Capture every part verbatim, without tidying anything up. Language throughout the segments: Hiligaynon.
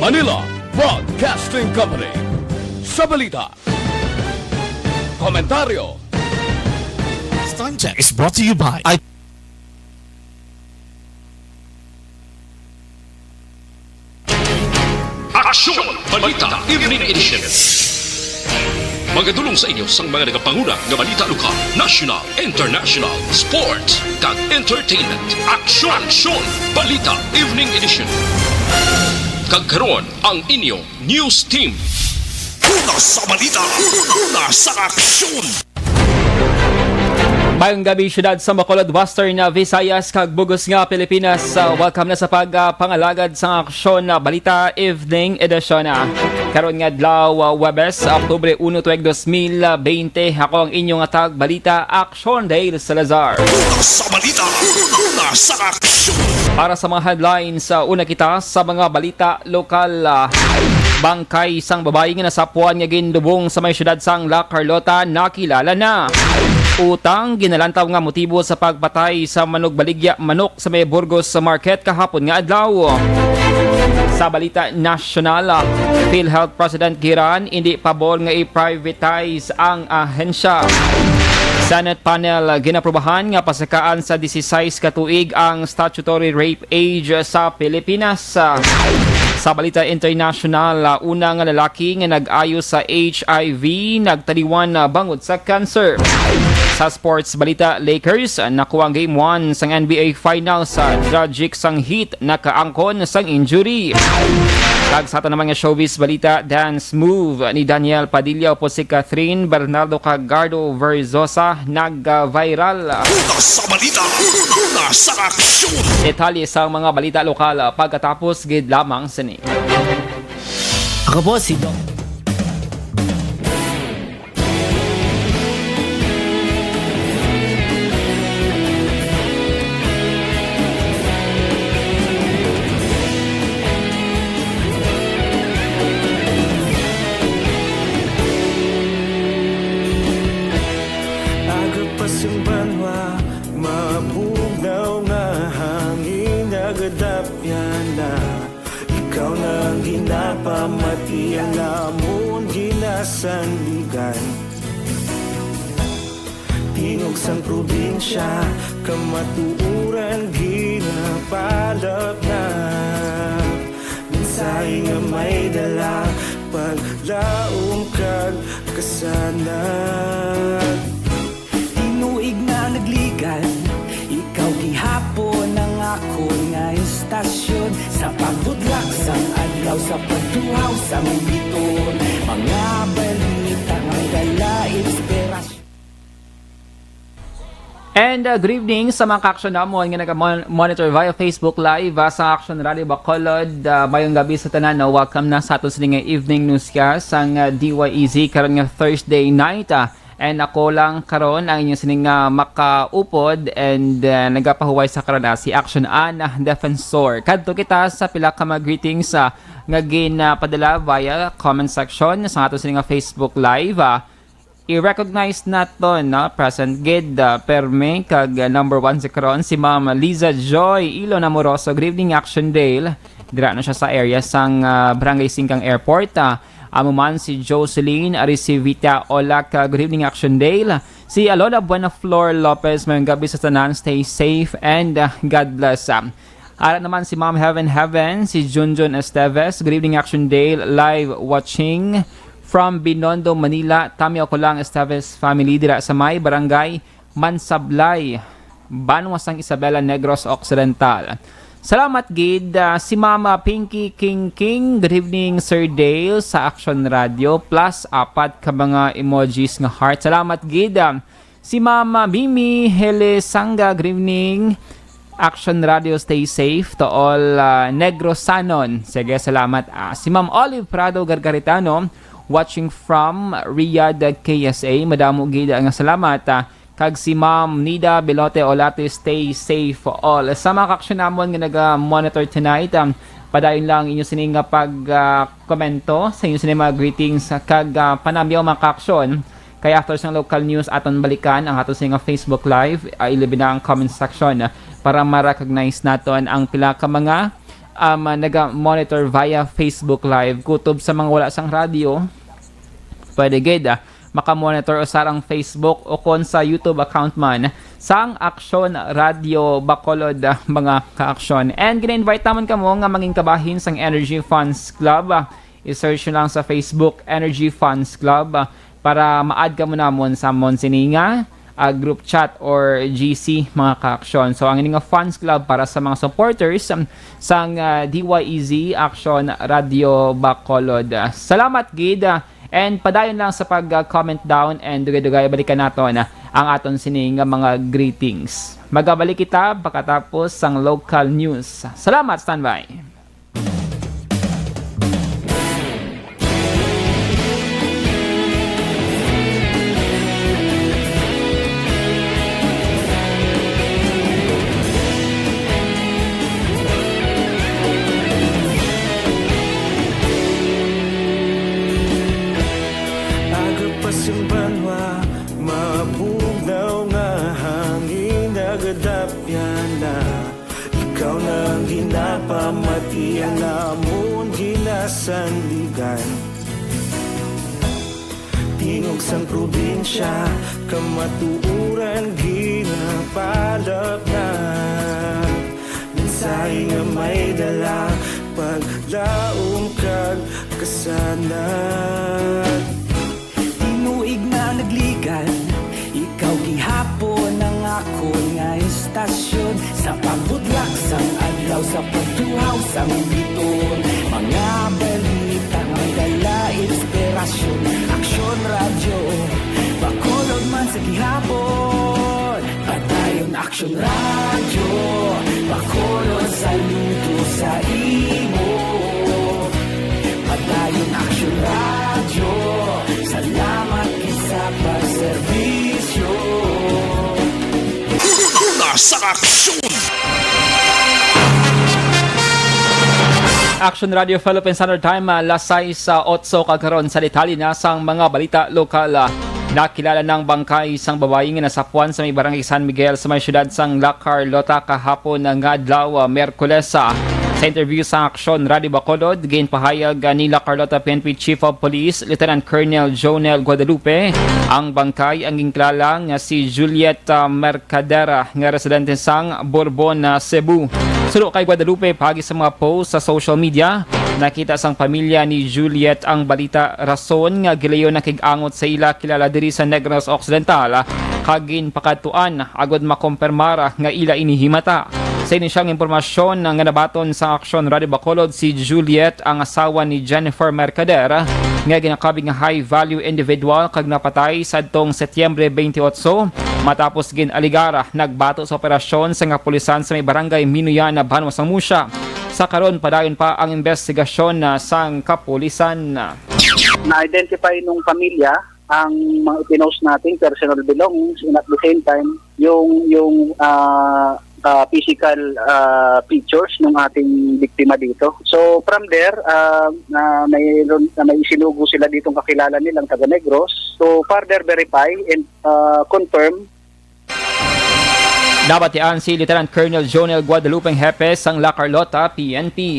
Manila Broadcasting Company. Sa balita, komentaryo, This time check is brought to you by I- Aksyon! Balita Evening Edition. Magadulong sa inyo sang mga nagapanguna nga balita lokal, national, international, sports, kag entertainment. Aksyon! Aksyon! Balita Evening Edition. Kag karon, ang inyo news team. Una sa balita, una sa aksyon. Mayong gabi, siyudad sa Bacolod, Western, uh, Visayas, kag bug-os nga Pilipinas. Uh, welcome na sa pag, uh, pangalagad sa aksyon, uh, balita evening edition, uh. Karon nga adlaw, uh, Huwebes, Oktubre uno, tuig dos mil bente. Ako ang inyong atag balita, Aksyon Dale Salazar. Una sa balita, una sa aksyon. Para sa mga headlines, uh, una kita sa mga balita lokal, ah, bangkay sang babayi nga nasapuan nga gindubong sa may siyudad sang La Carlota nakilala na. Utang, ginalantaw nga motibo sa pagpatay sa manugbaligya manok sa may Burgos Market kahapon nga adlaw. Sa balita nasyonal, ah, PhilHealth President Giran, indi pabor nga i-privatize ang ahensya. Senate panel, ah, ginaprubahan nga pasakaan sa disisais ka tuig ang statutory rape age sa Pilipinas. Sa balita international, ah, una nga lalaki nga nag-ayo sa H I V nagtaliwan na bangod sa cancer. Sa sports balita, Lakers, ah, nakuha ang Game one sang N B A Finals. Sa Dragic sang Heat nakaangkon sang injury. Kag sa aton naman nga showbiz balita, dance move ni Daniel Padilla upod si Catherine Bernardo Cagardo Verzosa nag-viral. Una sa balita, una sa aksyon. Detalye sa mga balita lokal pagkatapos gid lamang sini. Ako po si Doc. Agapas ang banwa, mabugnaw nga hangin, nagadapyan na. Ikaw na ang ginapamati, ang amon ginasandigan. Tingog sang probinsya, kamatuoran ginapalapnap. Mensahe nga may dala, paglaom kag kasanag. Tinuig na nagligan, ikaw gihapon ang akon nga istasyon. Sa pagbudlak sang adlaw, sa pagtuhaw sang bituon, mga balita nga dala inspirasyon. And, uh, good evening sa mga ka-aksyon namon nga naga-mon-, monitor via Facebook Live, uh, sa Aksyon Radio Bacolod. Uh, mayong gabi sa tanan, no? Welcome na sa aton sini nga evening newscast sang, uh, D Y E Z karon nga Thursday night, uh, and ako lang karon ang inyong sining, uh, makaupod and, uh, nagapahuway sa karon, uh, si Action Ana Defensor. Kadto kita sa pila ka mga greetings, uh, nga gin, uh, padala via comment section sa aton sini nga Facebook Live, uh, I-recognize naton, no? Present gid, ah, permi kag, ah, number one si karon, si Ma'am Liza Joy Ilon Amoroso. Good evening, Action Dale. Dira na siya sa area sang, ah, Barangay Singkang Airport, ah. Amo man si Jocelyn Aricivita Olak, ah, good evening, Action Dale. Si Alona Buena Flor Lopez, mayong gabi sa tanan. Stay safe and, ah, God bless, ah. Ara naman si Ma'am Heaven Heaven, si Junjun Esteves. Good evening, Action Dale. Live watching from Binondo, Manila. Tami ako lang, Esteves family, dira sa may barangay Mansablay, banwa sang Isabela, Negros Occidental. Salamat gid, ah, si Mama Pinky King King. Good evening, Sir Dale, sa Action Radio. Plus, apat ka mga emojis nga heart. Salamat gid, ah, Si Mama Mimi Helesanga, good evening. Action Radio, stay safe to all, ah, Negrosanon. Sige, salamat, ah. Si Ma'am Olive Prado Gargaritano, watching from Riyadh, K S A. Madamo gid nga salamat, ah. Kag si Ma'am Nida Belote Olate, stay safe all. Sa mga kaaksyon namon nga naga-monitor tonight, um, padayon lang inyo sini nga pag, ah, komento sa inyo sini mga greetings, kag, ah, panamyaw, mga kaaksyon. Kay after sang local news, aton balikan ang aton sini nga Facebook Live, ah, ilabi na ang comment section, ah, para ma-recognize naton ang pila ka mga, um, naga-monitor via Facebook Live. Kutob sa mga wala sang radyo, pwede gid, ah, makamonitor usar ang Facebook o kon sa YouTube account man sang Aksyon Radio Bacolod, ah, mga ka-aksyon. And gina-invite naman kamo nga mangin kabahin sang Energy Fans Club. Ah, i-search nyo lang sa Facebook Energy Fans Club, ah, para ma-add kamo namon sa amon sini nga, ah, group chat or G C, mga ka-aksyon. So, ang ini nga fans club para sa mga supporters, um, sang, ah, D Y E Z Aksyon Radio Bacolod. Ah, salamat gid, ah, and padayon lang sa pag, ah, comment down and dugay-dugay balikan naton, ah, ang aton sini nga mga greetings. Magabalik kita pagkatapos sang local news. Salamat, standby. Aga pa sing banwa, mabugnaw nga hangin nagadapyan na. Ikaw na ang ginapamati, ang amon ginasandigan. Tingog sang probinsya, kamatuoran ginapalapnag. Mensahe nga may dala, paglaom kag kasanag. Tinuig na nagligan, ikaw gihapon ang akon nga istasyon. Sa pagbudlak sang adlaw, sa pagtuhaw sang biton, mga balita may dala inspirasyon. Aksyon Radyo, Bacolod man sa gihapon. Padayon Aksyon Radyo, Bacolod, saludo sa imo. Padayon Aksyon Radyo, salamat gid sa pagserbisyo. Una sa aksyon! Action Radio Philippine Standard Time, ah, las sais, ah, otso kag karon sa detalye na sang mga balita lokal. Ah, nakilala na ang bangkay sang babayi nga nasapuan sa may barangay San Miguel sa may siyudad sang La Carlota kahapon nga adlaw, ah, Miyerkules. Ah, sa interview sa Aksyon Radio Bacolod, ginpahayag, ah, ni La Carlota P N P Chief of Police Lieutenant Colonel Jonel Guadalupe ang bangkay ang ginkilala nga si Juliet, ah, Mercader, ah, nga residente sang Borbon, ah, Cebu. Suno kay Guadalupe, paagi sa mga post sa social media, nakita sang pamilya ni Juliet ang balita, rason nga gilayon nakig-angot sa ila kilala diri sa Negros Occidental, kag ginpakadtuan agud makompirmar nga ila ini himata. Sa ini siyang impormasyon nga nabaton sa Aksyon Radio Bacolod, si Juliet ang asawa ni Jennifer Mercader, nga ginakabig nga high-value individual kag napatay sadtong Setyembre twenty-eight, matapos gin-alegar nagbato sa operasyon sa kapulisan sa may barangay Minuyan, Banwa sang Mucia. Sa karon, padayon pa ang investigasyon, ah, sang kapulisan. Na-identify nung pamilya ang mga ipinost nating personal belongings, and at the same time, yung, yung, ah, ah, physical, ah, features ng ating biktima dito. So, from there, ah, na mayroon, na may isinugo sila ditong kakilala nilang taga Negros to further verify and, ah, confirm. Nabatian si Lieutenant Colonel Jonel Guadalupe, hepe sang La Carlota P N P.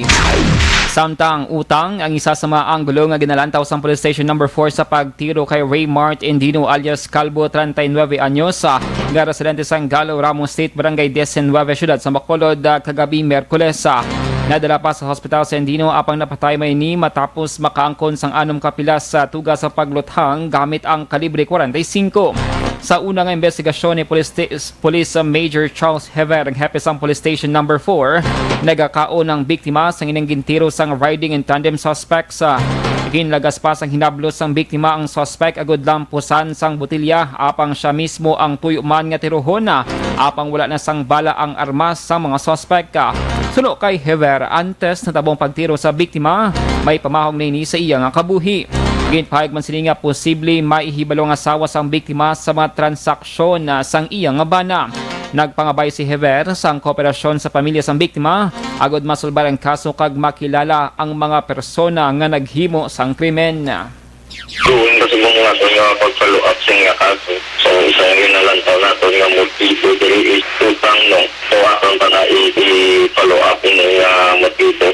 Samtang utang ang isa sa mga anggulo nga ginalantaw sang Police Station Number four sa pagtiro kay Raymart Indino alias Calvo, treinta y nueve anyos, ah, nga residente sang Galo Ramos Street, Barangay diecinueve, Siyudad sa Bacolod, ah, kagabi, Miyerkules. Ah, nadala pa sa hospital si Indino, apang napatay man ini matapos makaangkon sang anom ka pilas sa tugas sa pagluthang gamit ang kalibre kwarenta y singko. Sa una nga investigasyon ni Police Sta-, Police Major Charles Hever, ang hepe sang Police Station Number four, nagakaon ang biktima sang ining gintiro sang riding in tandem suspects. Ginlagas pa sang hinablos sang biktima ang suspect agud lampusan sang botelya, apang sia mismo ang tuyo man nga tirohon, apang wala na sang bala ang armas sang mga suspect. Suno kay Hever, antes natabong pagtiro sa biktima, may pamahong na ini sa iya nga kabuhi. Ginpahayag man sini nga posible may hibalo ang asawa sang biktima sa mga transaksyon, ah, sang iya nga bana. Nagpangabay si Hever sang kooperasyon sa pamilya sang biktima agud masulbar ang kaso kag makilala ang mga persona nga naghimo sang krimen. Doon kasi mo nga nga pag-follow up sa nga kaso. So, isang ginalantaw nato nga motibo diri is utang, no? So, aton pa na i-, i-follow up ini nga motibo.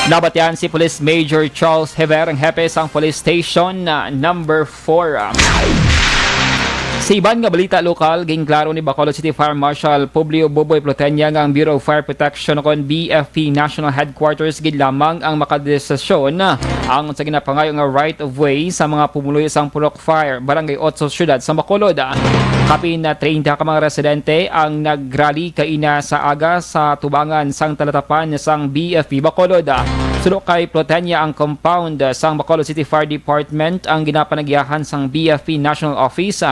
Nabatian si Police Major Charles Hever, ang hepe sang Police Station ah, Number four. Sa iban nga balita lokal, ginklaro ni Bacolod City Fire Marshal Publio Boboy Plotenia nga ang Bureau of Fire Protection o kon B F P National Headquarters gid lamang ang makadesisyon ang sa ginapangayo nga right of way sa mga pumuluyo sang Purok Fire, Barangay Otso, Siyudad sa Bacolod. Kapin na treinta ka mga residente ang nagrally kaina sa aga sa tubangan sang talatapan sang B F P Bacolod. Suno kay Plotenia, ang compound sang Bacolod City Fire Department ang ginapanagyahan sang B F P National Office,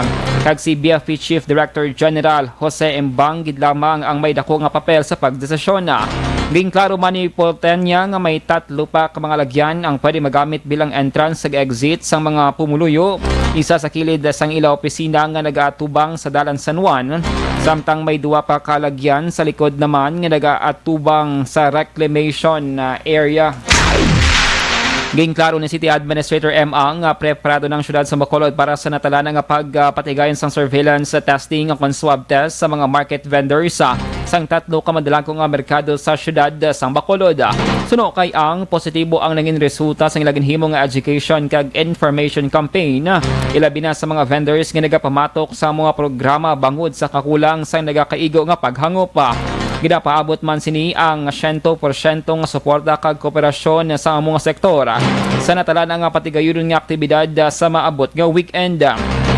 kag si B F P Chief Director General Jose Embang gid lamang ang may dako nga papel sa pagdesisyon. Ginklaro man ni Plotenia nga may tatlo pa ka mga lagyan ang pwede magamit bilang entrance kag exit sang mga pumuluyo, isa sa kilid sang ila opisina nga nagaatubang sa Dalan San Juan, samtang may duwa pa ka lagyan sa likod naman nga nagaatubang sa reclamation ah, area. Ginklaro ni City Administrator M. Ang nga preparado ng siyudad sa Bacolod para sa natalana nga pagpatigayon sang surveillance testing o kon swab test sa mga market vendors ah, sang tatlo ka madalagko nga merkado sa siyudad sang Bacolod. Suno kay Ang, positibo ang nangin resulta sang ila ginhimo nga education kag information campaign, ilabi na sa mga vendors nga nagapamatok sa mga programa bangod sa kakulang sang nagakaigo nga paghangop. Ginapaabot man sini ang siyento porsyento nga suporta kag kooperasyon sa among sektor sa natalana nga patigayunon nga aktibidad sa maabot nga weekend.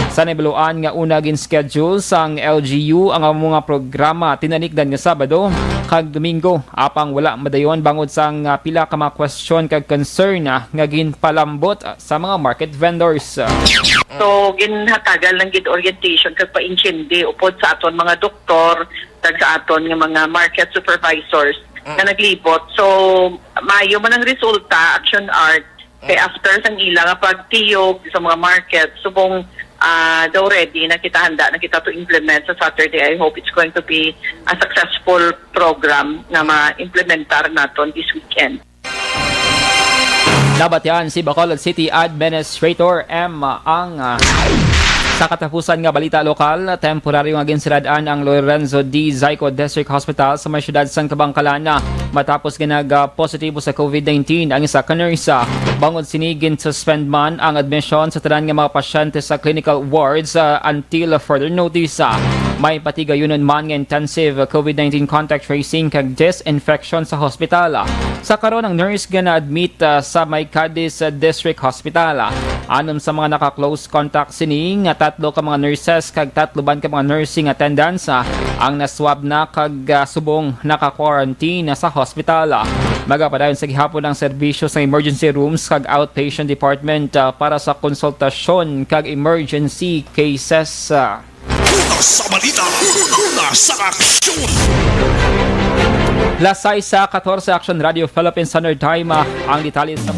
Sa nahibaluan nga una, gin-schedule sang L G U ang among mga programa tinanikdan nga Sabado kag Domingo, apang wala madayon bangod sang pila ka mga question kag concern nga ginpalambot sa mga market vendors. So, ginhatagan lang gid orientation kag paintindi upod sa aton mga doktor kag sa aton nga mga market supervisors nga naglibot. So, maayo man ang resulta, Action Art. Kay after sang ila nga pagtiyog sa mga market, subong ah, daw ready na kita, handa na kita to implement sa Saturday. I hope it's going to be a successful program nga ma-implementar naton this weekend. Nabatian si Bacolod City Administrator M. Ang. Sa katapusan nga balita lokal, temporaryo nga ginsirad-an ang Lorenzo D. Zayco District Hospital sa may siyudad sang Kabangkalan matapos nga nag-positibo sa COVID nineteen ang isa ka nurse. Bangod sini, ginsuspend man ang admission sa tanan nga mga pasyente sa clinical wards ah, until further notice. May patigayunon man nga intensive COVID nineteen contact tracing kag disinfection sa hospital. Sa karon, ang nurse nga na-admit ah, sa may Cadiz District Hospital. Anom sa mga naka-close contact sini nga tatlo ka mga nurses kag tatlo ban ka mga nursing attendants ah, ang naswab na kag ah, subong naka-quarantine sa hospital. Magapadayon sa gihapon ang serbisyo sa emergency rooms kag outpatient department ah, para sa konsultasyon kag emergency cases. Ah. Una sa balita, una sa aksyon. Las sais sa katorse, Action Radio Philippine Standard Time, ah, ang detalye sa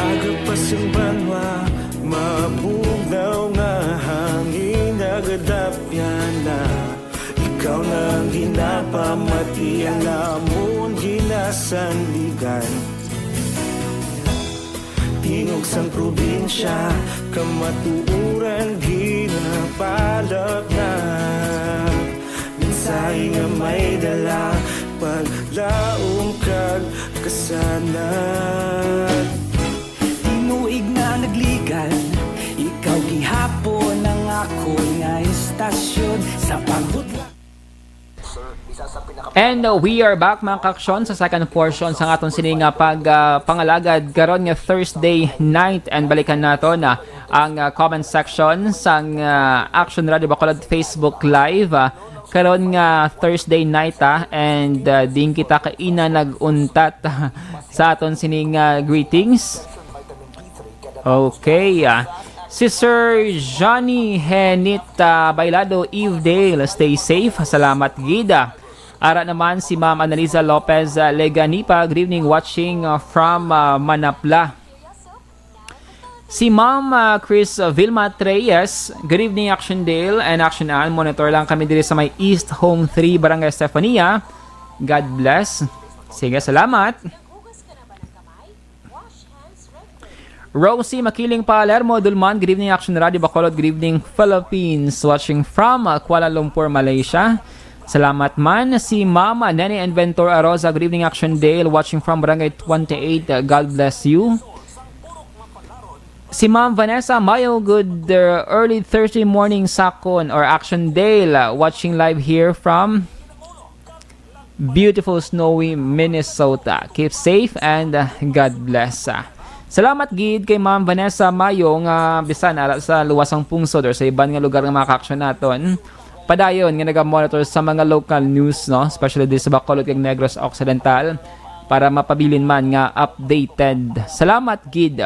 Agapas ang banwa, mabugnaw nga hangin, nagadapyan na. Ikaw na ang ginapamati, ang amon ginasandigan. Tingog sang probinsya, kamatuoran ginapalapnap. Mensahe nga may dala, paglaom kag kasanag. Tinuig na nagligal, ikaw gihapon ang akon nga istasyon sa pagbutla. And uh, we are back, mga kaaksyon, sa second portion sa aton sini nga pag, ah, pangalagad karon nga Thursday night, and balikan nato na ang ah, comment section sang ah, Action Radio Bacolod Facebook Live. Ah, karon nga Thursday night, ah, and ah, din kita kaina nag-untat sa aton sining ah, greetings. Okay, ah. Si Sir Johnny Henit ah, Bailado, Eve Dale, stay safe. Salamat gid. Ah. Ara naman si Ma'am Annalisa Lopez ah, Leganipa, good evening, watching ah, from ah, Manapla. Si Ma'am, ah, Chris, ah, Vilma Treyes, "Good evening, Action Dale and Action Ann. Monitor lang kami diri sa may East Home three, Barangay Estefania. God bless." Sige, salamat. Rosie Makiling Palermo Dulman, "Good evening, Action Radio Bacolod. Good evening, Philippines. Watching from, uh, Kuala Lumpur, Malaysia." Salamat man. Si Mama Nene Inventor Arosa, "Good evening, Action Dale. Watching from Barangay twenty-eight. Uh, God bless you." Si Ma'am Vanessa Mayo, "Good, uh, early Thursday morning, Sakon or Action Dale. Uh, watching live here from beautiful snowy Minnesota. Keep safe and, uh, God bless." Ah, salamat gid kay Ma'am Vanessa Mayo nga bisan ara sa luwas sang pungsod or sa iban nga lugar nga mga ka-action naton, padayon nga naga-monitor sa mga local news, no, especially diri sa Bacolod kag Negros Occidental, para mapabilin man nga updated. Salamat gid.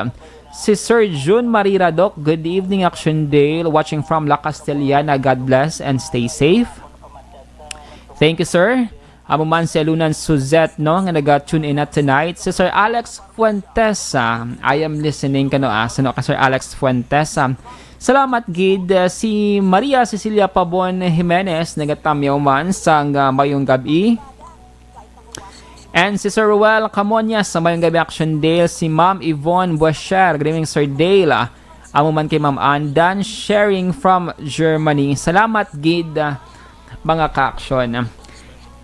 Si Sir June Marie Radoc, "Good evening, Action Dale. Watching from La Castellana. God bless and stay safe." Thank you, sir. Amo man si Alunan Suzette, no, nga naga-tune in na tonight. Si Sir Alex Fuentes, ah, "I am listening," kano, ah, sino ka, Sir Alex Fuentes, ah. Salamat gid, ah, si Maria Cecilia Pabon Jimenez, nagatamyaw man sang, ah, mayong gab-i. And si Sir Ruel Camonia sa mayong gab-i, Action Dale. Si Ma'am Yvonne Boisher, "Good evening, Sir Dale." Ah, amo man kay Ma'am Andan, sharing from Germany. Salamat gid, ah, mga ka-action.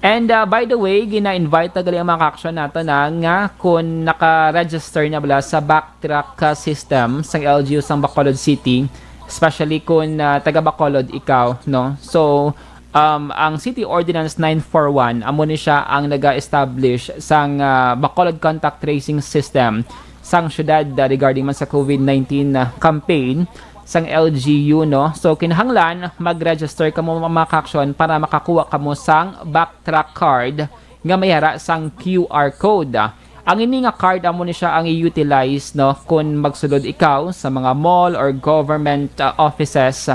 And, uh, by the way, gina-invite na gali ang mga ka-action nato na nga kung naka-register na bala sa Backtrack, uh, system sang L G U sang Bacolod City, especially kung, uh, taga Bacolod ikaw, no? So, um, ang City Ordinance nine four one, amo ni siya ang naga-establish sang, uh, Bacolod Contact Tracing System sang syudad, uh, regarding man sa covid nineteen, uh, campaign sang L G U, no? So, kinahanglan mag-register kamo, mga ka-action, para makakuha kamo sang Backtrack card nga may ara sang Q R code. Ang ini nga card amo ni siya ang i-utilize, no, kung magsulod ikaw sa mga mall or government, uh, offices.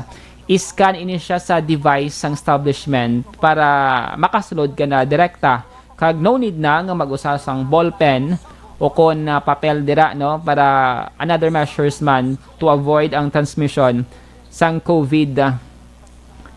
I-scan ini siya sa device sang establishment para makasulod ka na direkta, kag no need na nga mag-usa sang ballpen o kon, ah, papel dira, no, para another measures man to avoid ang transmission sang covid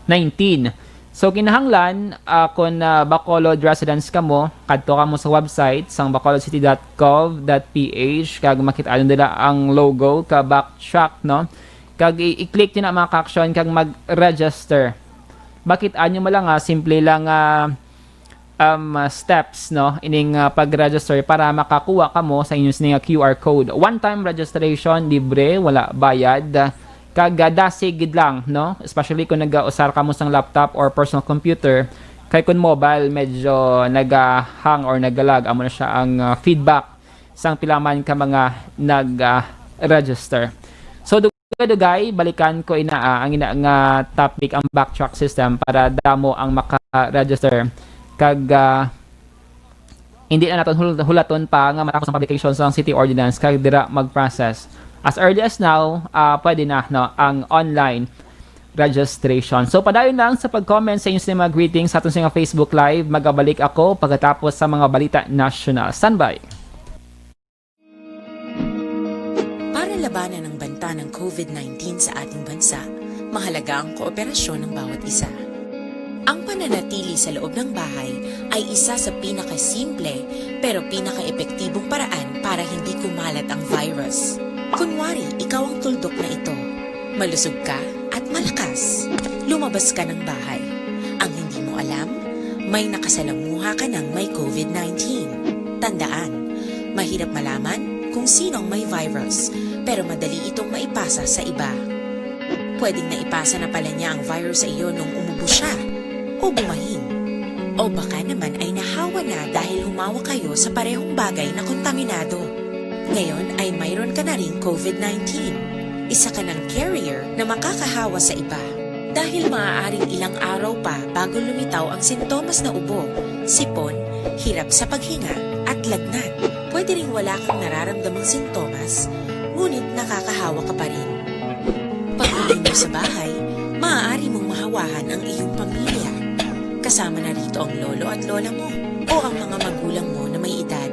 nineteen. So, kinahanglan, ah, kon, ah, Bacolod residents kamo, kadto kamo sa website sang bacolodcity dot gov dot P H kag makit-an nyo dira ang logo ka Backtrack, no? Kag i- i-click nyo na, mga ka-action, kag mag-register. Makit-an nyo man lang, ah, simple lang, ah, um, uh, steps, no, ining, uh, pag-register para makakuha kamo sa inyo sini nga Q R code. One-time registration, libre, wala bayad, uh, kag, uh, dasig gid lang, no, especially kung nag-usar kamo sang laptop or personal computer, kay kung mobile, medyo naga-hang or nagalag, amo na siya ang, uh, feedback sang pila man ka mga nag, uh, register. So, dugay-dugay, balikan ko ina, ah, ang ina nga topic, ang Backtrack system, para damo ang maka-register. Kag, ah, hindi na naton hul-, hulaton pa nga matapos ang publication sang city ordinance kag dira mag-process. As early as now, ah, pwede na, no, ang online registration. So, padayon lang sa pag-comment sa inyo sa mga greetings sa aton sa mga Facebook Live. Magabalik ako pagkatapos sa mga balita national. Standby. Para labanan ang banta ng covid nineteen sa ating bansa, mahalaga ang kooperasyon ng bawat isa. Ang pananatili sa loob ng bahay ay isa sa pinakasimple pero pinakaepektibong paraan para hindi kumalat ang virus. Kunwari, ikaw ang tuldok na ito. Malusog ka at malakas. Lumabas ka ng bahay. Ang hindi mo alam, may nakasalamuha ka ng may covid nineteen. Tandaan, mahirap malaman kung sino ang may virus, pero madali itong maipasa sa iba. Pwedeng naipasa na pala niya ang virus sa iyo nung umubo siya o bumahin. O baka naman ay nahawa na dahil humawak kayo sa parehong bagay na kontaminado. Ngayon ay mayroon ka na ring covid nineteen. Isa ka ng carrier na makakahawa sa iba. Dahil maaaring ilang araw pa bago lumitaw ang sintomas na ubo, sipon, hirap sa paghinga, at lagnat. Pwede ring wala kang nararamdamang sintomas, ngunit nakakahawa ka pa rin. Pag-uwi mo sa bahay, maaari mong mahawahan ang iyong pamilya. Kasama na rito ang lolo at lola mo o ang mga magulang mo na may edad.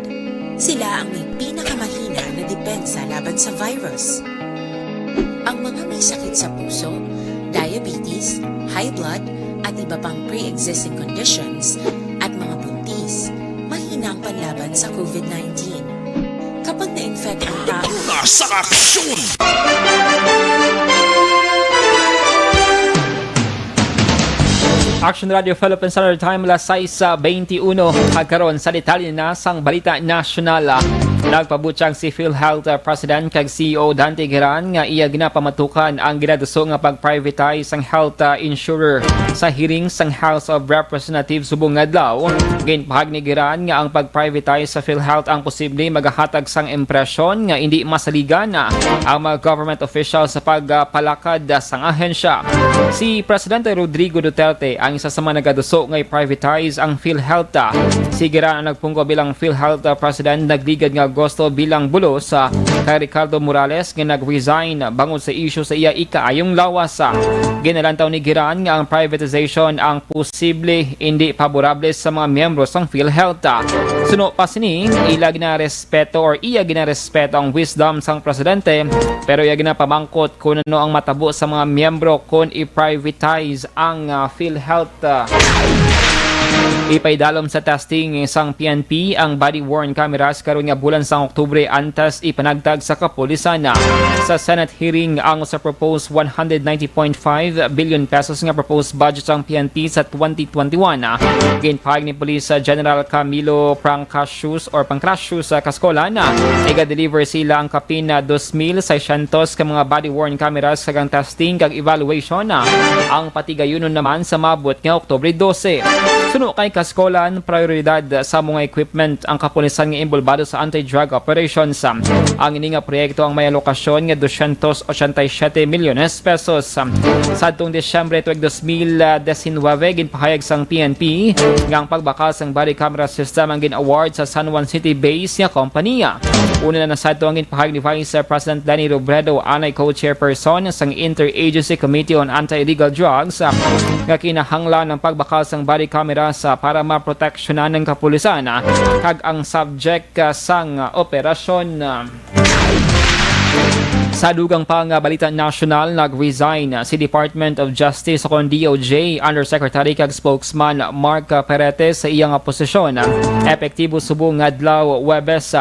Sila ang may pinakamahina na depensa laban sa virus. sakit sa puso, diabetes, high blood, at iba pang pre-existing conditions, at mga buntis, mahina ang panlaban sa COVID nineteen. Kapag na-infect ang tao, Nasa aksyon! Action Radio Philippine Standard Time, alas sais beintiuno. Karon sa detalye na sang balita nasyonal. Nagpabutyag si PhilHealth President kag C E O Dante Gueran nga iya ginapamatukan ang ginaduso nga pag-privatize sang health insurer. Sa hearing sang House of Representatives subong nga adlaw, ginpahayag ni Gueran nga ang pag-privatize sa PhilHealth ang posible magahatag sang impresyon nga indi masaligan ang mga government officials sa pagpalakad sang ahensya. Si Presidente Rodrigo Duterte ang isa sa mga nagaduso nga i-privatize ang PhilHealth. Si Gueran ang nagpungko bilang PhilHealth President nagligad nga Agosto bilang bulos kay Ricardo Morales nga nag-resign bangod sa isyu sa iya ikaayong lawas. Ginalantaw ni Gueran nga ang privatization ang posible indi paborable sa mga miyembro sang PhilHealth. Suno pa sini, ila ginarespeto or iya ginarespeto ang wisdom sang presidente, pero iya ginapamangkot kung ano ang matabo sa mga miyembro kon i-privatize ang ah, PhilHealth. Ipaidalom sa testing sang P N P ang body-worn cameras karon nga bulan sang Oktubre antes ipanagtag sa kapulisan. Sa Senate hearing ang sa proposed one hundred ninety point five billion pesos nga proposed budget sang P N P sa twenty twenty-one, ginpahayag ni Police General Camilo Pancrasius or Pancrasius sa Kascolan, iga-deliver sila ang kapin na dos mil seiscientos ka mga body-worn cameras kag ang testing kag evaluation ang patigayunon naman sa maabot nga Oktubre dose. Suno kay Kascolan, prioridad sa mga equipment ang kapulisan nga involbado sa anti-drug operations. Ang ini nga proyekto ang may alokasyon nga doscientos ochenta y siete milyones pesos. Sadtong Disyembre tuig dos mil diecinuebe, ginpahayag sang P N P nga ang pagbakal sang body camera system ang gin-award sa San Juan City-based nga kompanya. Una na sadto ang ginpahayag ni Vice President Leni Robredo, anay co-chairperson sang Interagency Committee on Anti-Illegal Drugs, nga kinahanglan ang pagbakal sang body camera sa para maproteksyonan ang kapulisan kag ang subject sang operasyon. Sa dugang pa nga balita nasyonal, nag-resign si Department of Justice o kon D O J Undersecretary kag Spokesman Mark Perete sa iya nga posisyon, epektibo subong nga adlaw, Huwebes.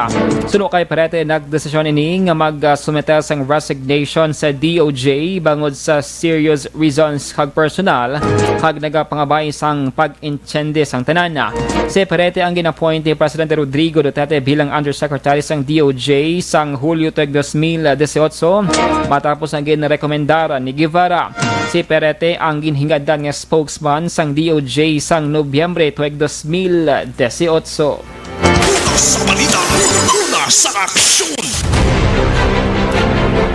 Suno kay Perete, nagdesisyon ini nga magsumite sang resignation sa D O J bangod sa serious reasons kag personal kag nagapangabay sang pag-intsende sang tanan. Si Perete ang gin-appoint ni Presidente Rodrigo Duterte bilang Undersecretary sang D O J sang Hulyo tuig dos mil dieciocho, matapos ang ginrekomendar ni Guevara. Si Perete ang ginhingadan nga spokesman sang D O J sang Nobyembre tuig dos mil dieciocho. Una sa balita, una sa aksyon!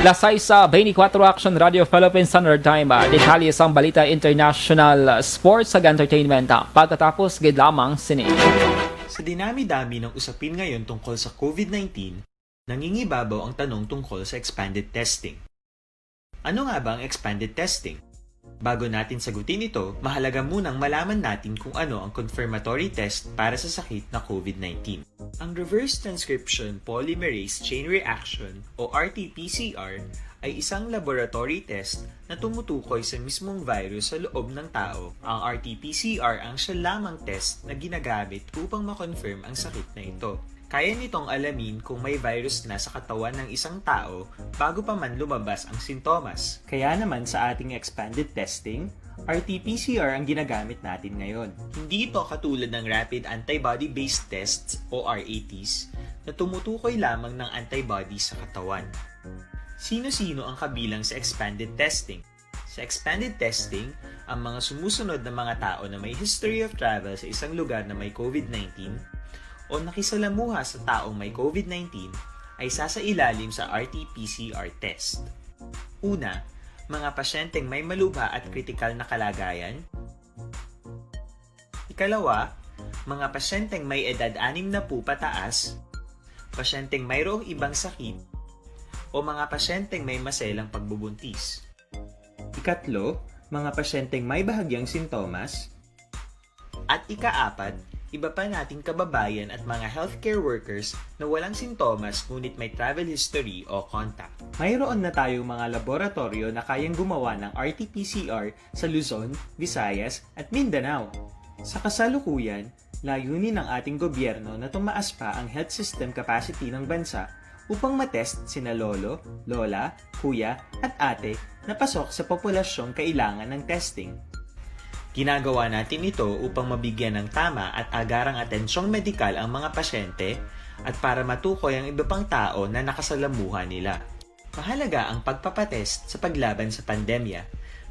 Alas sais beintikwatro, Action Radio Philippine Standard Time. Detalye sang balita international, sports, kag entertainment. Pagkatapos gid lamang sini. Sa dinami-dami ng usapin ngayon tungkol sa COVID nineteen, nangingibabaw ang tanong tungkol sa expanded testing. Ano nga ba ang expanded testing? Bago natin sagutin ito, mahalaga munang malaman natin kung ano ang confirmatory test para sa sakit na COVID nineteen. Ang reverse transcription polymerase chain reaction o R T P C R ay isang laboratory test na tumutukoy sa mismong virus sa loob ng tao. Ang R T P C R ang siya lamang test na ginagamit upang ma-confirm ang sakit na ito. Kaya nitong alamin kung may virus na sa katawan ng isang tao bago pa man lumabas ang sintomas. Kaya naman sa ating expanded testing, R T P C R ang ginagamit natin ngayon. Hindi ito katulad ng rapid antibody-based tests o R A Ts na tumutukoy lamang ng antibody sa katawan. Sino-sino ang kabilang sa expanded testing? Sa expanded testing, ang mga sumusunod na mga tao na may history of travel sa isang lugar na may COVID nineteen o nakisalamuha sa taong may COVID nineteen ay sasailalim sa R T P C R test. Una, mga pasyenteng may malubha at kritikal na kalagayan. Ikalawa, mga pasyenteng may edad anim na po pataas, pasyenteng mayroong ibang sakit, o mga pasyenteng may maselang pagbubuntis. Ikatlo, mga pasyenteng may bahagyang sintomas. At ikaapat, Iba pa nating kababayan at mga healthcare workers na walang sintomas ngunit may travel history o contact. Mayroon na tayong mga laboratoryo na kayang gumawa ng R T P C R sa Luzon, Visayas, at Mindanao. Sa kasalukuyan, layunin ng ating gobyerno na tumaas pa ang health system capacity ng bansa upang matest sina lolo, lola, kuya, at ate na pasok sa populasyong kailangan ng testing. Ginagawa natin ito upang mabigyan ng tama at agarang atensyong medikal ang mga pasyente at para matukoy ang iba pang tao na nakasalamuha nila. Mahalaga ang pagpapatest sa paglaban sa pandemya,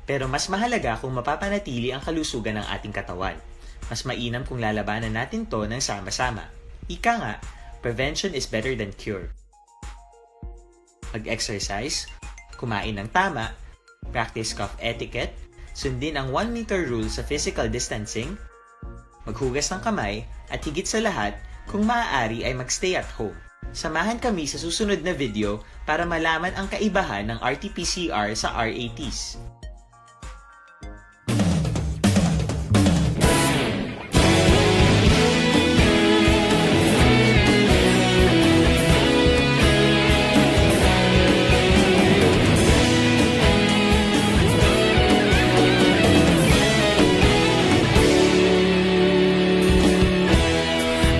pero mas mahalaga kung mapapanatili ang kalusugan ng ating katawan. Mas mainam kung lalabanan natin 'to ng sama-sama. Ika nga, prevention is better than cure. Mag-exercise, kumain ng tama, practice cough etiquette, sundin ang one meter rule sa physical distancing, maghugas ng kamay, at higit sa lahat, kung maaari ay mag-stay at home. Samahan kami sa susunod na video para malaman ang kaibahan ng R T P C R sa R A Ts.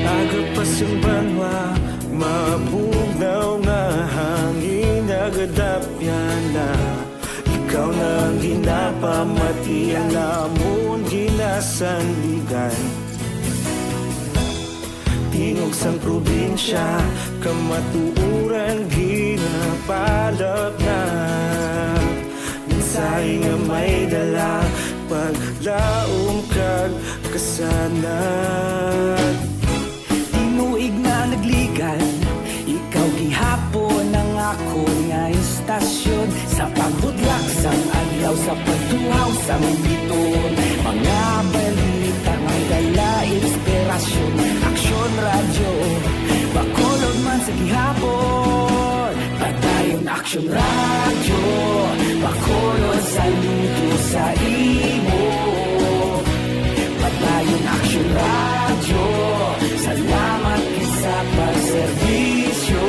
Aga pa sing banwa, mabugnaw nga hangin, nagadapyan na. Ikaw na ang ginapamati, ang amon ginasandigan. Tingog sang probinsya, kamatuoran ginapalapnap. Mensahe nga may dala, paglaom kag kasanag. Tinuig na nagligan, ikaw gihapon ang akon nga istasyon. Sa pagbutlak sang adlaw, sa pagtuhaw sang bituon, mga balita may dala inspirasyon. Aksyon Radyo, Bacolod man sa gihapon. Padayon Aksyon Radyo, Bacolod, saludo sa imo. Padayon Aksyon Radyo, salamat gid sa pagserbisyo.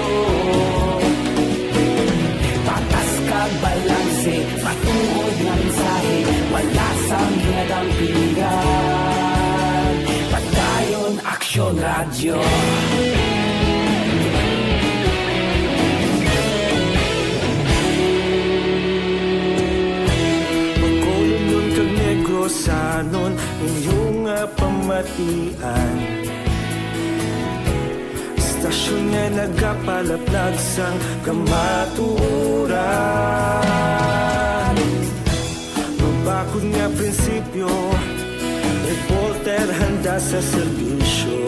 Patas kag balanse, matuod nga mensahe, wala sang ginadampigan. Padayon Aksyon Radyo. Bacolodnon kag Negrosanon, inyo nga pamatian. Istasyon nga nagapalaplag sang kamatuoran. Mabakod nga prinsipyo, reporter handa sa serbisyo.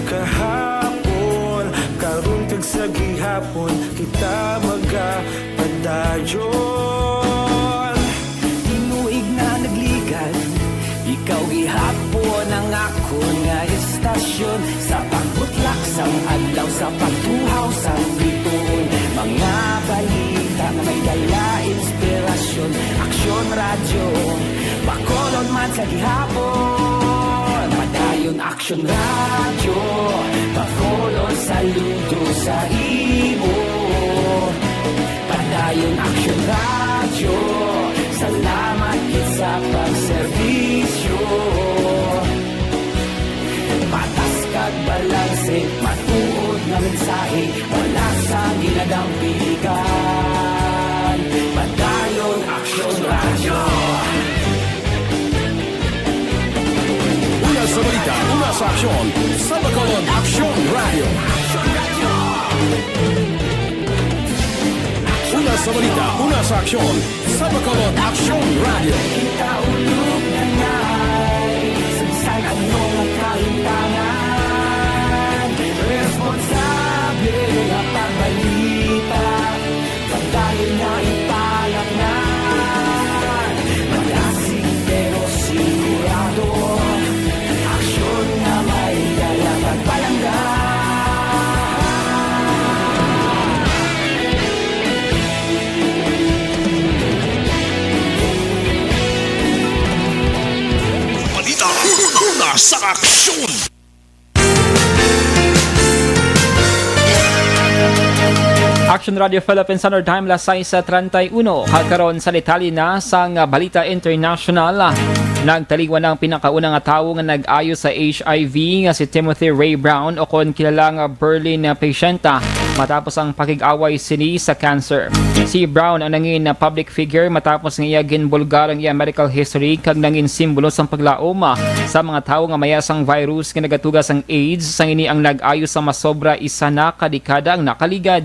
Kahapon, karon kag sa gihapon, kita magapadayon. Tinuig na nagligan, ikaw gihapon ang akon nga istasyon. Sa pagbutlak sang adlaw, sa pagtuhaw sang bituon, mga balita nga may dala inspirasyon. Aksyon Radyo, Bacolod man sa gihapon. Padayon Aksyon Radyo, Bacolod, saludo sa imo. Padayon Aksyon Radyo, salamat gid sa pagserbisyo. Patas kag balanse, matuod nga mensahe, wala sang ginadampigan. Padayon Aksyon Radyo. Una sa balita, una sa aksyon, sa Bacolod Aksyon Radyo. Una sa balita, una sa aksyon, sa Bacolod Aksyon Radyo. Kita ulog na ngay, sa bisan ano nga kahintangan, responsable nga pagbalita. Padayon na ipalapnan, malasig pero sigurado. Aksyon nga may dala pagpalangga. Aksyon! Action Radio Philippines Standard Time, las sais treinta y uno. Karon sa detalye na sang Balita International. Nagtaliwan ang pinakauna nga tawo nga nag-ayo sa H I V nga si Timothy Ray Brown, o kon kilala nga Berlin Patienta, matapos ang pakig-away sini sa cancer. Si Brown ang nangin public figure matapos nga iya ginbulgar ang iya medical history kag nangin simbolo sang paglaom sa mga tawo nga mayara sang virus nga nagatuga sang AIDS, sang ini ang nag-ayo sa masobra isa na ka dekada ang nakaligad.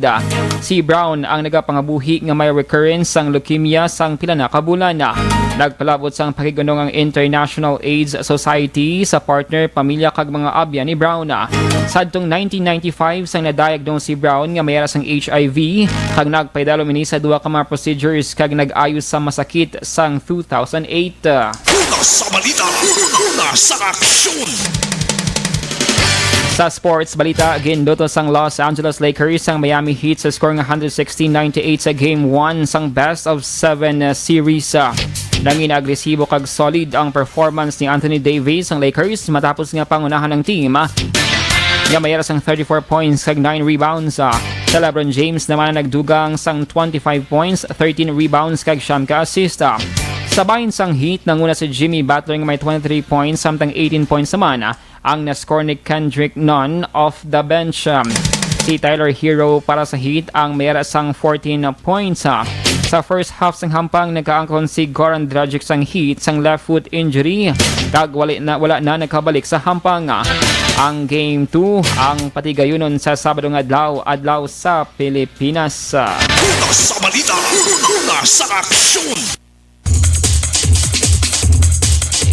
Si Brown ang nagapangabuhi nga may recurrence sang leukemia sang pila na ka bulan. Nagpalabot sang pakig-unong ang International AIDS Society sa partner, pamilya, kag mga abyan ni Brown. Sadtong nineteen ninety-five, sang na-diagnose si Brown nga mayara sang H I V, kag nagpaidalom ini sa duha ka mga procedures kag nag-ayo sa masakit sang two thousand eight. Una sa balita, una sa aksyon. Sa sports balita, ginluto sang Los Angeles Lakers ang Miami Heat sa score nga hundred sixteen ninety-eight sa Game one sang Best of Seven, uh, Series. Uh, nangin agresibo kag solid ang performance ni Anthony Davis sang Lakers matapos nga pangunahan ang team, uh, nga mayara sang thirty-four points kag nine rebounds. Uh, sa LeBron James naman ang nagdugang sang twenty-five points, thirteen rebounds kag siyam ka assist. Uh, sa bahin sang Heat, nanguna si Jimmy Butler nga may twenty-three points, samtang eighteen points naman, uh, ang na-score ni Kendrick Nunn off the bench. Um, si Tyler Herro para sa Heat ang mayara sang fourteen points. Sa first half sang hampang, nagkaangkon si Goran Dragic sang Heat sang left foot injury, kag wali na, wala na nakabalik sa hampang. Ang Game two ang patigayunon sa Sabado nga adlaw, adlaw sa Pilipinas. Una sa balita, una sa aksyon.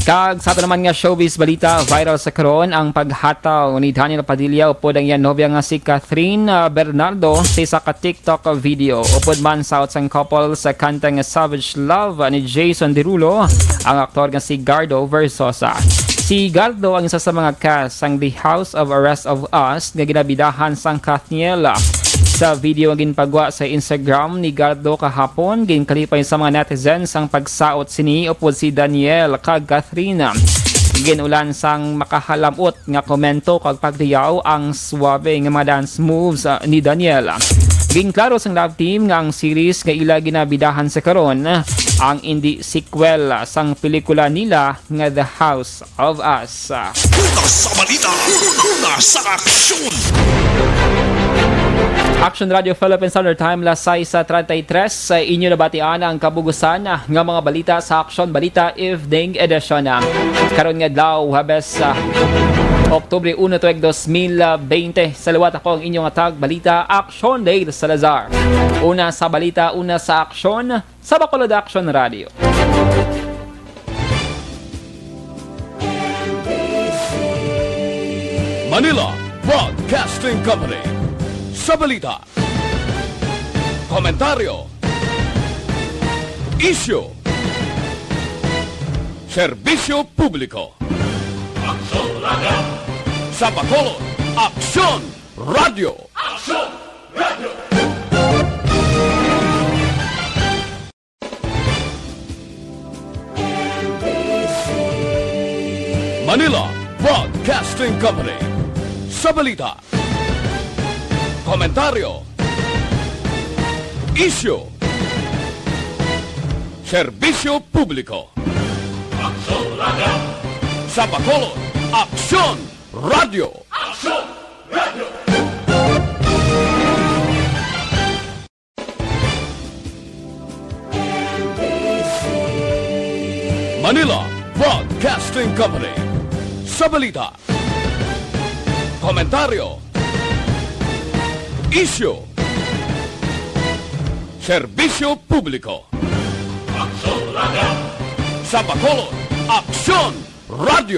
Kag sa ato naman nga showbiz balita, viral sa karon ang paghataw ni Daniel Padilla upod ang iya nobya nga si Catherine, ah, Bernardo sa isa ka TikTok video. Upod man sa sang couple sa kanta nga Savage Love ni Jason Derulo, ang aktor nga si Gardo Versosa. Si Gardo ang isa sa mga cast sang The House of Arrest of Us nga ginabidahan sang Kathniel. Sa video nga ginpagwa sa Instagram ni Gardo kahapon, ginkalipay sa mga netizens ang pagsaot sini upod si Daniel kag Catherine. Gin-ulan sang makahalamot nga komento kag pagdayaw ang suabe nga mga dance moves, ah, ni Daniel. Ginklaro sang love team nga ang series nga ila ginabidahan sa karon ang indi sequel sang pelikula nila nga The House of Us. Una sa balita, una sa aksyon. Action Radio Philippines Standard Time, las sais treinta y tres. Sa inyo nabatian ang kabugusan nga mga balita sa Action Balita Evening Edition. Karon nga adlaw, Huwebes, ah, Oktubre uno, tuig dos mil veinte. Sa liwat, ako ang inyong atag balita, Action Dale Salazar. Una sa balita, una sa aksyon, sa Bacolod Action Radio. Manila Broadcasting Company. Sa balita, komentaryo, isyu, serbisyo publiko. Aksyon Radio. Sa Bacolod, Aksyon Radio. Aksyon Radio. Manila Broadcasting Company. Sa balita, komentaryo, isyu, serbisyo publiko. Aksyon Radio. Sa Bacolod, Aksyon Radio. Aksyon Radio. Manila Broadcasting Company. Sa balita, komentaryo, isyu, serbisyo publiko. Aksyon Radio. Sa Bacolod, Aksyon Radio.